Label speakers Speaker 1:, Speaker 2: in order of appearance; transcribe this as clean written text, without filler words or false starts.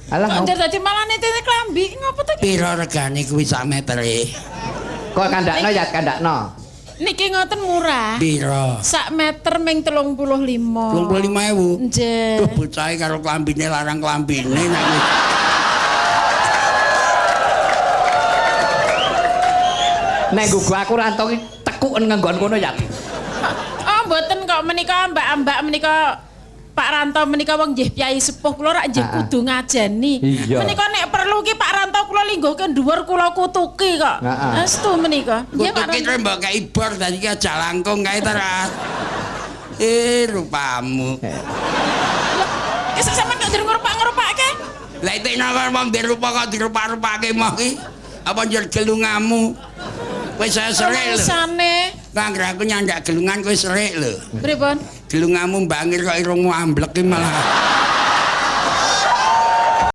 Speaker 1: Alah,
Speaker 2: Kok njer dadi malah nitene klambi ngopo to?
Speaker 3: Piro regane kuwi sak metere?
Speaker 1: Kok kandakno ya kandakno.
Speaker 2: Niki ngoten murah.
Speaker 3: Piro?
Speaker 2: Sak meter ming 35.
Speaker 3: 35.000.
Speaker 2: Nggih.
Speaker 3: Duh bocahe karo klambine larang klambine nek wis.
Speaker 1: Nek nggugu aku Ranto ki tekuken nggon kono ya.
Speaker 2: Oh mboten kok menika mbak-mbak menika Pak Ranto menika wong nggih piyai sepuh kula rak nggih kudu ngajeni.
Speaker 1: Iya.
Speaker 2: Menika nek perlu ki Pak Ranto kula lingguhke dhuwur kula kutuki kok. Estu menika. Nggih Pak
Speaker 3: Kutuki
Speaker 2: Ranto.
Speaker 3: terus mbok kei bor dadi ki aja langkung kae ta ra. Rupamu.
Speaker 2: Ki sampean kok durung ngrupak-ngrupake?
Speaker 3: Lah itu nang wong dirupa kok dirupa-rupake moh ki. Apa njur gelungamu? Kowe saya serik lho.
Speaker 2: Rumangsane.
Speaker 3: Kang aku nyandak gelungan kowe serik lho.
Speaker 2: Pripun?
Speaker 3: Gelungamu mbangir kok irungmu amblek ki malah.